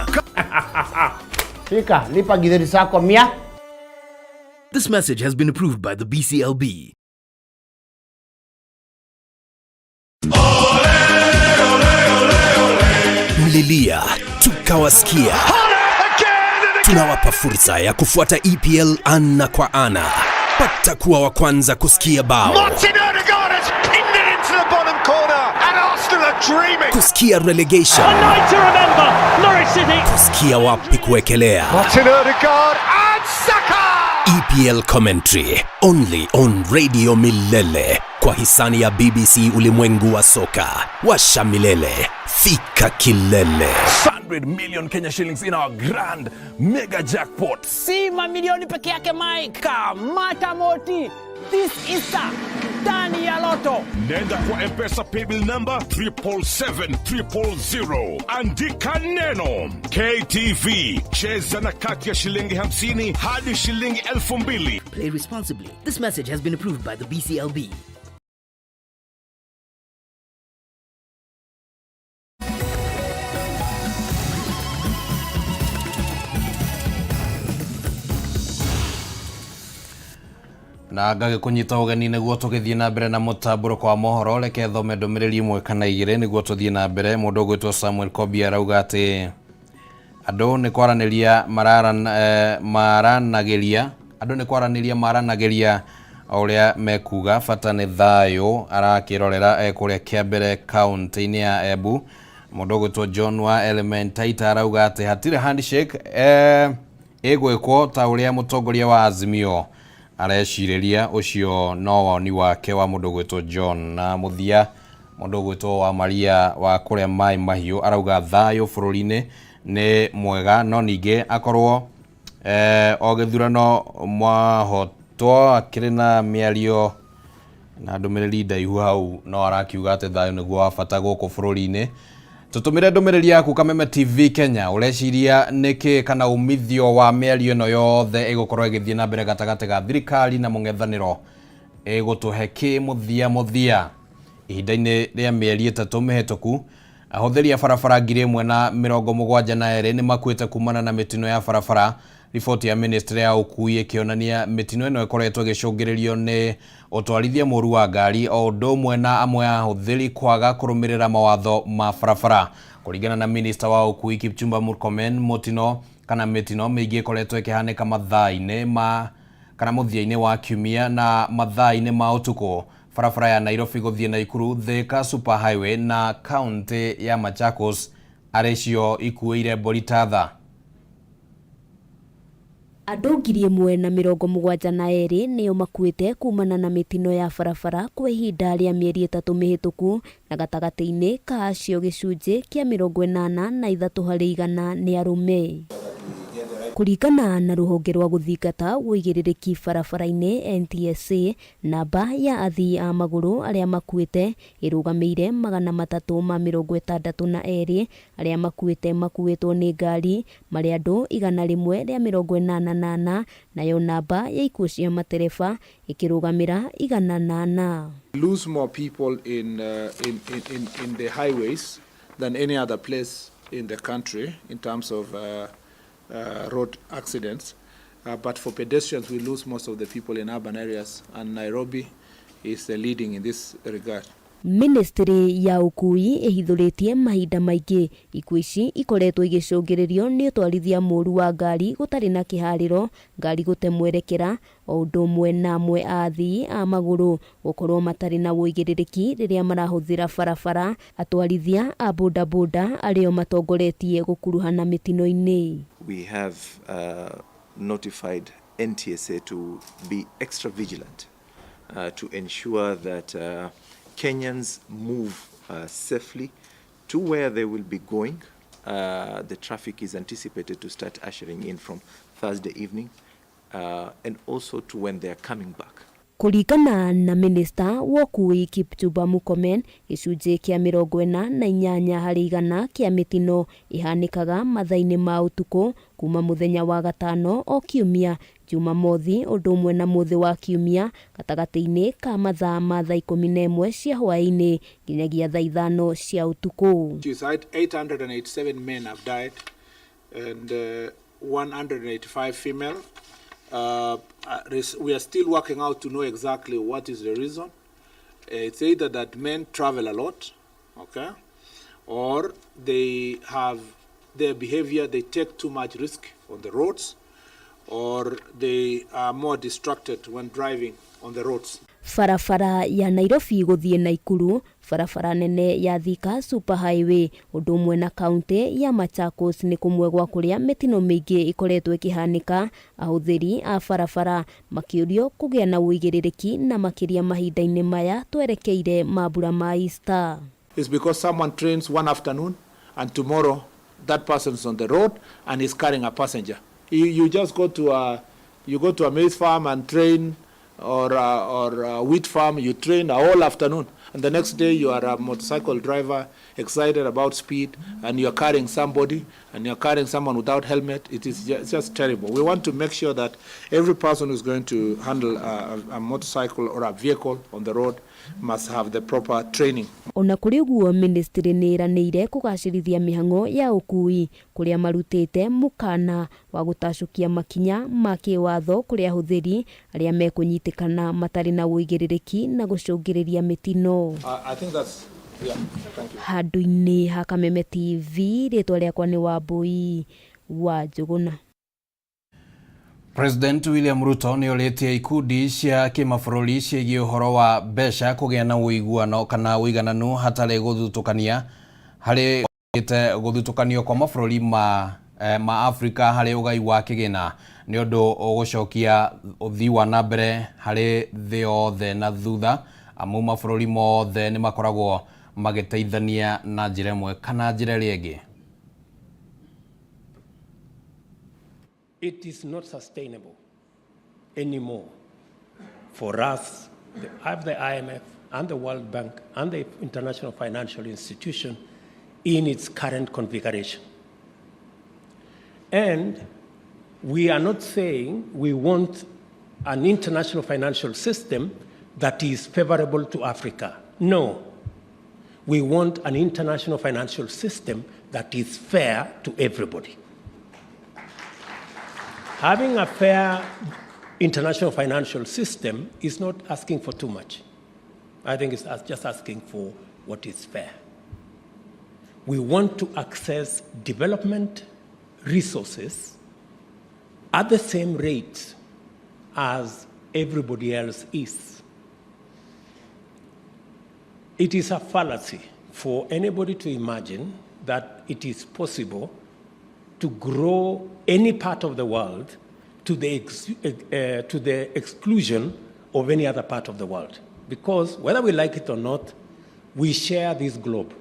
Fika, lipa githeri zako 100. This message has been approved by the BCLB. Mlilia tukawasikia. Tunawapa fursa ya kufuata EPL ana kwa ana. Pata kuwa wa kwanza kusikia bao, Martin Odegaard has pinned it into the bottom corner, and Arsenal are dreaming. kusikia relegation, A night to remember, Norwich City. kusikia wapi kuwekelea. Martin Odegaard and Saka. EPL commentary only on Radio Milele kwa hisani ya BBC ulimwengu wa soka. Washa milele, fika kilele. 100 million Kenya shillings in our grand mega jackpot. Si mamilioni peke yake Mike, kamata moti this Easter ndani ya Loto. Nenda kwa M-Pesa paybill number 777 000. Andika neno KTV. Cheza na kati ya shilingi 50 hadi shilingi 2,000. Play responsibly. This message has been approved by the BCLB. Na ngagĩkũnyita ũgeni nĩguo tũgĩthiĩ na mbere na mũtambũrũko wa mohoro. Reke thome ndũmĩrĩri ĩmwe kana igĩrĩ nĩguo tũthiĩ na mbere. Mũndũ ũgwĩtwo Samuel Kobi arauga atĩ andũ nĩ kwaranĩria maranagĩria, andũ nĩ kwaranĩria maranagĩria o ũrĩa mekuga, bata nĩ thayũ. Arakĩrorera kũrĩa Kĩambere kaũntĩ-inĩ ya Embu. Mũndũ ũgwĩtwo John wa Elementaita arauga atĩ hatirĩ handshake ĩgwĩkwo ta ũrĩa mũtongoria wa Azimio arecirĩria. Ũcio no woni wake wa mũndũ ũgwĩtwo John. Na mũthia mũndũ ũgwĩtwo wa Maria wa kũrĩa Maĩ Mahiũ arauga thayũ bũrũri-inĩ nĩ mwega, no ningĩ akorwo o gĩthurano mwahotwo akĩrĩ na mĩario na ndũmĩrĩri ndaihu hau, no arakiuga atĩ thayũ nĩguo wa bata gũkũ bũrũri-inĩ. Tũtũmĩre ndũmĩrĩri yaku Kameme TV Kenya. Ũreciria nĩkĩ kana umithio wa mĩario ĩno yothe ĩgũkorwo ĩgĩthiĩ na mbere gatagatĩ ga thirikari na mũng'ethanĩro ĩgũtũhe kĩ mũthia mũthia? Ihinda-inĩ rĩa mĩeri 3 mĩhĩtũku, ahũthĩri a barabara 1,072 nĩ makuĩte kumana na mĩtino ya barabara. Riboti ya ministry ya ũkui ĩkĩonania mĩtino ĩno ĩkoretwo ĩgĩcũngĩrĩrio nĩ ũtwarithia mũru wa ngari o ũndũ ũmwe na amwe a ahũthĩri kwaga kũrũmĩrĩra mawatho ma barabara. Kũringana na minista wa ũkui Kipchumba Murkomen, mũtino kana mĩtino mĩingĩ ĩkoretwo ĩkĩhanĩka mathaa-inĩ ma kana mũthia-inĩ wa kiumia na mathaa-inĩ ma ũtukũ barabara ya Nairobi gũthiĩ Naikuru, Thika Super Highway na kaũntĩ ya Machakos arĩ cio ikuĩire mbũri ta tha. Andũ 1,072 nĩo makuĩte kumana na mĩtino ya barabara kwa ihinda rĩa mĩeri 3 mĩhĩtũku, na gatagatĩ-inĩ ka acio gĩcunjĩ kĩa 83 harĩ igana nĩ arũme. Kũringana na rũhonge rwa gũthingata ũigĩrĩrĩki barabara-inĩ NTSA, namba ya athii a magũrũ arĩa makuĩte ĩrũgamĩire 362, arĩa makuĩte makuĩtwo nĩ ngari marĩ andũ 188, nayo namba ya ikuũ cia matereba ĩkĩrũgamĩra 104. Lose more people in the highways than any other place in the country in terms of road accidents, but for pedestrians we lose most of the people in urban areas, and Nairobi is the leading in this regard. Ministry ya ũkui ĩhithũrĩtie mahinda maingĩ ikuũ ici ikoretwo igĩcũngĩrĩrio nĩ ũtwarithia mũru wa ngari gũtarĩ na kĩharĩro, ngari gũte mwerekera, o ũndũ ũmwe na amwe a athii a magũrũ gũkorwo matarĩ na ũigĩrĩrĩki rĩrĩa marahũthĩra barabara. Atwarithia a bodaboda arĩo matongoretie gũkuruhana mĩtino-inĩ. We have notified NTSA to be extra vigilant to ensure that Kenyans move safely to where they will be going. The traffic is anticipated to start ushering in from Thursday evening and also to when they are coming back. Kũringana na mĩnĩsta wa ũkui Kipchumba Murkomen, gĩcunjĩ kĩa 48 harĩ igana kĩa mĩtino ĩhanĩkaga mathaa-inĩ ma ũtukũ kuma mũthenya wa gatano o kiumia, Jumamothi ũndũ ũmwe na mũthĩ wa kiumia gatagatĩ-inĩ ka mathaa ma thaa 11 cia hwaĩ-inĩ nginyagia thaa 5 cia ũtukũ. Suicide, 887 men have died and 185 female. We are still working out to know exactly what is the reason. It's either that men travel a lot, okay, or they have their behavior, they take too much risk on the roads, or they are more distracted when driving on the roads. Barabara ya Nairobi gũthiĩ Naikuru, barabara nene ya Thika Super Highway ũndũ ũmwe na kaunti ya Machakos nĩ kũmwe gwa kũrĩa mĩtino mĩingĩ ĩkoretwo ĩkĩhanĩka, ahũthĩri a barabara makĩũrio kũgĩa na ũigĩrĩrĩki na makĩria mahinda-inĩ maya twerekeire mambura ma Easter. It's because someone trains one afternoon and tomorrow that person is on the road and is carrying a passenger. You just go to a, you go to a maize farm and train or a wheat farm, you train a whole afternoon, and the next day you are a motorcycle driver excited about speed, and you are carrying somebody, and you are carrying someone without helmet. It is just terrible. We want to make sure that every person who's going to handle a motorcycle or a vehicle on the road must have the proper training. Ona kũrĩ ũguo ministry nĩ ĩranĩire kũgacĩrithia mĩhang'o ya ũkui kũrĩa marutĩte mũkana wa gũtacũkia makinya ma kĩwatho kũrĩ ahũthĩri arĩa mekũnyitĩkana matarĩ na ũigĩrĩrĩki na gũcũngĩrĩria mĩtino. I think that's, yeah, thank you. Handũ-inĩ ha Kameme TV, rĩtwa rĩakwa nĩ Wambui wa Njũgũna. President William Ruto nĩ orĩtie ikundi cia kĩmabũrũri ciĩgiĩ ũhoro wa mbeca kũgĩa na ũiguano kana ũigananu hatarĩ gũthutũkania harĩ gũthutũkanio kwa mabũrũri ma Afrika harĩ ũgai wa kĩgĩna nĩ ũndũ ũgũcokia ũthii wa na mbere harĩ thĩ yothe na thutha amu mabũrũri mothe nĩ makoragwo magĩteithania na njĩra ĩmwe kana njĩra ĩrĩa ĩngĩ. It is not sustainable anymore for us, the IMF and the World Bank and the International Financial Institution in its current configuration. And we are not saying we want an international financial system that is favorable to Africa. No. We want an international financial system that is fair to everybody. Having a fair international financial system is not asking for too much. I think it's just asking for what is fair. We want to access development resources at the same rate as everybody else is. It is a fallacy for anybody to imagine that it is possible to grow any part of the world to the exclusion of any other part of the world. Because whether we like it or not, we share this globe.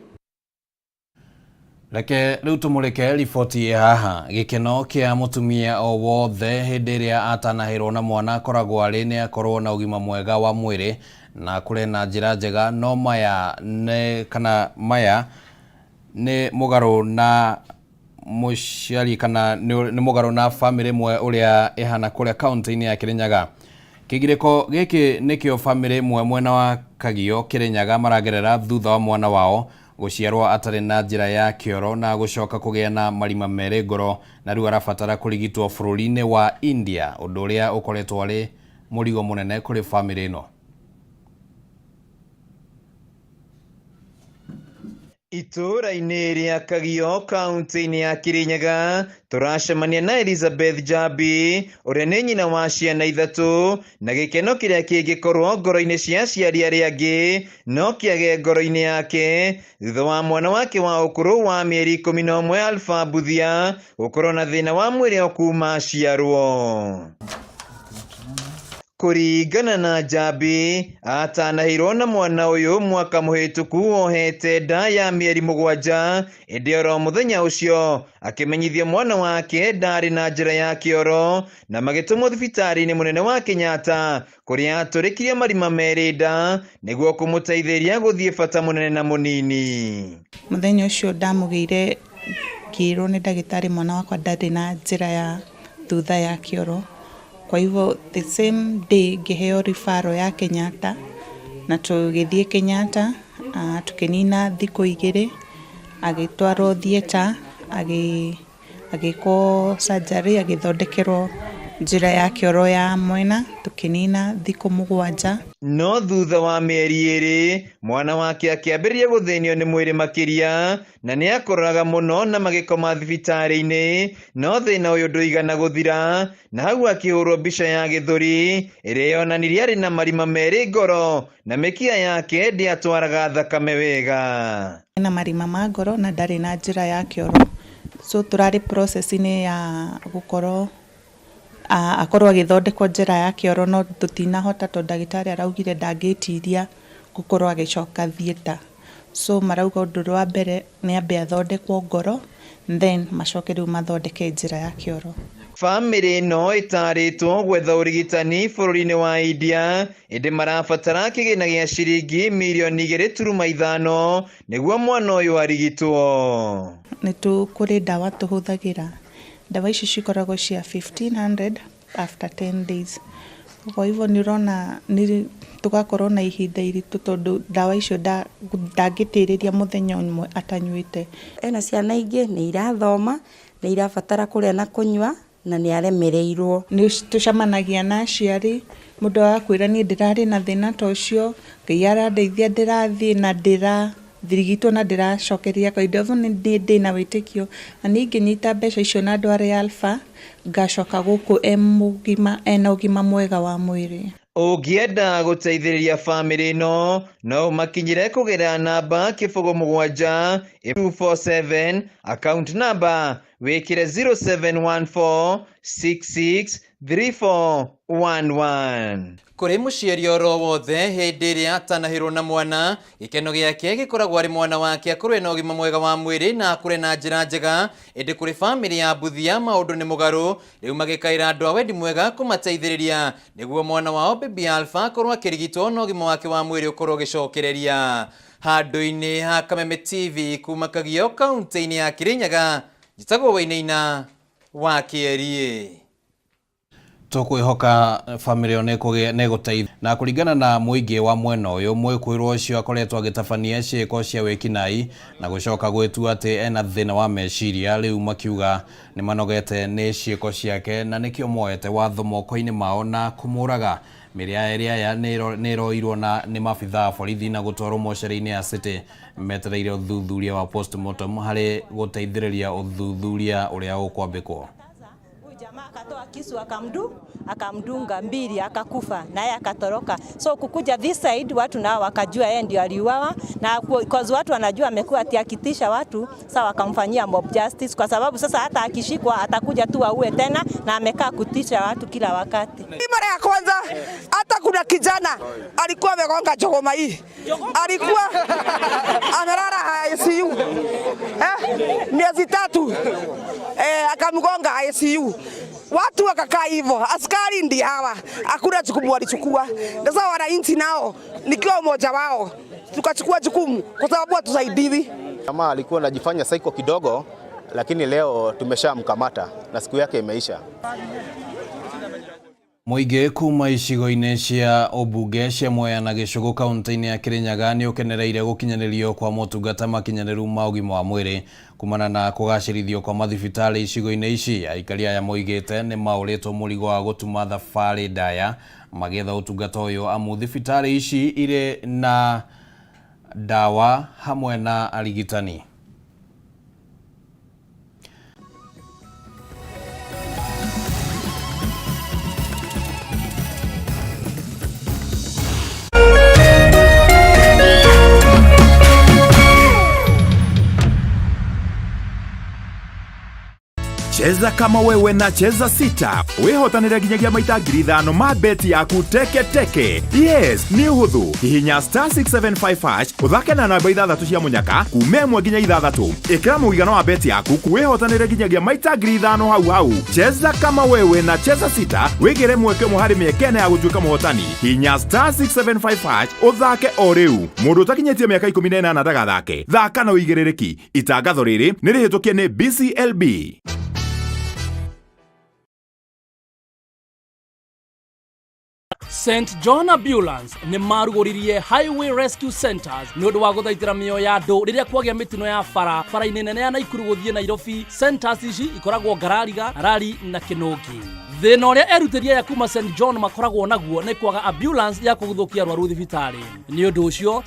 Reke rĩu tũmũrĩke riboti haha. Gĩkeno kĩa mũtumia o wothe hĩndĩ ĩrĩa atanahĩrwo na mwana akoragwo arĩ nĩ akorwo na ũgima mwega wa mwĩrĩ na kũrĩ na njĩra njega, no maya nĩ kana maya nĩ mũgarũ na mũciari kana nĩ mũgarũ na bamĩrĩ ĩmwe ũrĩa ĩhana kũrĩa kaunti-inĩ ya Kirinyaga. Kĩgirĩko gĩkĩ nĩkĩo bamĩrĩ ĩmwe mwena wa Kagio Kirinyaga maragerera thutha wa mwana wao gũciarwo atarĩ na njĩra ya kĩoro na gũcoka kũgĩa na marima merĩ ngoro na rĩu arabatara kũrigitwo bũrũri-inĩ wa India, ũndũ ũrĩa ũkoretwo arĩ mũrigo mũnene kũrĩ bamĩrĩ ĩno. Itũũra-inĩ rĩa Kagio kaunti-inĩ ya Kirinyaga tũracemania na Elizabeth Njambi ũrĩa nĩ nyina wa ciana ithatũ, na gĩkeno kĩrĩa kĩngĩkorwo ngoro-inĩ cia aciari arĩa angĩ no kĩage ngoro-inĩ yake thutha wa mwana wake wa ũkũrũ wa mĩeri 11 Alpha Mbuthia gũkorwo na thĩna wa mwĩrĩ o kuma aciarwo. Kũringana na Njambi, atanahĩirwo na mwana ũyũ mwaka mũhĩtũku ohete nda ya mĩeri 7, ĩndĩ oro mũthenya ũcio akĩmenyithia mwana wake ndarĩ na njĩra ya kĩoro na magĩtũmwo thibitarĩ-inĩ mũnene wa Kenyatta kũrĩa atũrĩkirie marima 2 nda nĩguo kũmũteithĩria gũthiĩ bata mũnene na mũnini. Mũthenya ũcio ndamũgĩire ngĩrwo nĩ ndagĩtarĩ mwana wakwa ndarĩ na njĩra ya thutha ya kĩoro. Kwa hivyo the same day ngĩheo referral ya Kenyatta na tũgĩthiĩ Kenyatta, tũkĩnina thikũ 2, agĩtwarwo theatre, agĩkwo surgery, agĩthondekerwo njĩra ya kĩoro ya mwena, tũkĩnina thikũ 7. No thutha wa mĩeri 2 mwana wake akĩambĩrĩria gũthĩnio nĩ mwĩrĩ makĩria na nĩ akororaga mũno na magĩkoma thibitarĩ-inĩ, no thĩna ũyũ ndũigana gũthira na hau akĩhũrwo mbica ya gĩthũri ĩrĩa yonanirie arĩ na marima 2 ngoro na mĩkiha yake ndĩatwaraga thakame wega. Ena marima ma ngoro na ndarĩ na njĩra ya kĩoro, so tũrarĩ process-inĩ ya gũkorwo akorwo agĩthondekwo njĩra ya kĩoro, no tũtinahota tondũ ndagĩtarĩ araugire ndangĩtiria gũkorwo agĩcoka theatre. So marauga ũndũ wa mbere nĩ ambe athondekwo ngoro, then macoke rĩu mathondeke njĩra ya kĩoro. Bamĩrĩ ĩno ĩtarĩtwo gwetha ũrigitani bũrũri-inĩ wa India, ĩndĩ marabatara kĩgĩna gĩa ciringi mirioni 2.5 nĩguo mwana ũyũ arigitwo. Nĩ kũrĩ ndawa tũhũthagĩra. Ndawa ici cikoragwo cia 1500 after 10 days. Kwa hivyo nĩ ũrona nĩ tũgakorwo na ihinda iritũ tondũ ndawa icio ndangĩtĩrĩria mũthenya ũmwe atanyuĩte. Ena ciana ingĩ nĩ irathoma, nĩ irabatara kũrĩa na kũnyua na nĩ aremereirwo. Nĩ tũcemanagia na aciari, mũndũ agakwĩra niĩ ndĩrarĩ na thĩna ta ũcio, Ngai arandeithia ndĩrathiĩ na ndĩrathirigitwo na ndĩracokeria kawaida. Ũguo nĩ ndĩna wĩtĩkio na niĩ ingĩnyita mbeca icio na ndware Alpha, ngacoka gũkũ e mũgima, ena ũgima mwega wa mwĩrĩ. Ũngĩenda gũteithĩrĩria bamĩrĩ ĩno no ũmakinyĩre kũgerera namba 07 247 account number wĩkĩre 0714663411. Kũrĩ mũciari oro wothe hĩndĩ ĩrĩa atanahĩrwo na mwana, gĩkeno gĩake gĩkoragwo arĩ mwana wake akũrwe na ũgima mwega wa mwĩrĩ na akũre na njĩra njega, ĩndĩ kũrĩ bamĩrĩ ya Mbuthia maũndũ nĩ mũgarũ, rĩu magĩkaĩra andũ a wendi mwega kũmateithĩrĩria nĩguo mwana wao Baby Alpha akorwo akĩrigitwo na ũgima wake wa mwĩrĩ ũkorwo ũgĩcokereria. Handũ-inĩ ha Kameme TV kuma Kagio kaunti-inĩ ya Kirinyaga, njĩtagwo Wainaina wa Kĩerie. Tũkwĩhoka bamĩrĩ ĩyo nĩ ĩgũteithia. Na kũringana na mũingĩ wa mwena ũyũ, mwĩkũĩrwo ũcio akoretwo agĩtabania ciĩko cia wĩkinaĩ na gũcoka gwĩtua atĩ ena thĩna wa meciria, rĩu makiuga nĩ manogete nĩ ciĩko ciake na nĩkĩo moete watho moko-inĩ mao na kũmũraga. Mĩĩrĩ ya erĩ aya nĩ ĩroirwo na nĩ maabithaa a borithi na gũtwarwo mocarĩ-inĩ ya City metereire ũthuthuria wa postmortem harĩ gũteithĩrĩria ũthuthuria ũrĩa ũkwambĩkwo. Jamaa akatoa kisu akamdunga 2 akakufa, naye akatoroka. So kukuja this side watu nao wakajua yeye ndio aliuawa, na because watu wanajua amekuwa akitisha watu, sasa wakamfanyia mob justice, kwa sababu sasa hata akishikwa atakuja tu auwe tena, na amekaa kutisha watu kila wakati. Mara ya kwanza hata kuna kijana alikuwa amegonga jogoma hii, alikuwa amelala ICU miezi 3, akamgonga ICU. Watu wakakaa hivyo, askari ndi hawa, hakuna jukumu walichukua. Sasa wananchi nao, nikiwa mmoja wao, tukachukua jukumu kwa sababu hatusaidiwi. Kama alikuwa anajifanya psycho kidogo, lakini leo tumeshamkamata na siku yake imeisha. Mũingĩ kuma icigo-inĩ cia ũmbunge cia Mwea na Gĩcũgũ kaunti-inĩ ya Kirinyaga nĩ ũkenereire gũkinyanĩrio kwa motungata makinyanĩru ma ũgima wa mwĩrĩ kumana na kũgacĩrithio kwa mathibitarĩ icigo-inĩ ici. Aikari aya moigĩte nĩ maũrĩtwo mũrigo wa gũtuma thabarĩ ndaya magĩetha ũtungata ũyũ amu thibitarĩ ici irĩ na ndawa hamwe na arigitani. Cheza kama wewe na cheza sita wĩhotanĩre nginyagia maita 5,000 ma beti yaku teke teke. Yes, nĩ ũhũthũ. Hihinya star 675 hash ũthake na namba ithathatũ cia mũnyaka kuma 1 nginya 6. Ĩkĩra mũigana wa beti yaku wĩhotanĩre nginyagia maita 5,000 hau hau. Cheza kama wewe na cheza sita wĩgĩre mweke ũmwe harĩ mĩeke ĩna ya gũtuĩka mũhotani. Hihinya star 675 hash ũthake o rĩu. Mũndũ ũtakinyĩtie mĩaka 18 ndagathake. Thaka na ũigĩrĩrĩki. Itangatho rĩrĩ nĩ rĩhĩtũkie nĩ BCLB. St John Ambulance nĩ marugũririe Highway Rescue Centers nĩ ũndũ wa gũthaitĩra mĩoyo ya andũ rĩrĩa kwagĩa mĩtino ya bara bara-inĩ nene ya Naikuru gũthiĩ Nairobi. Centers ici ikoragwo Ngarariga, Rari na Kĩnũngi. Thĩna ũrĩa erutĩri aya kuma St John makoragwo naguo nĩ kwaga ambulance ya kũguthũkia arwaru thibitarĩ. Nĩ ũndũ ũcio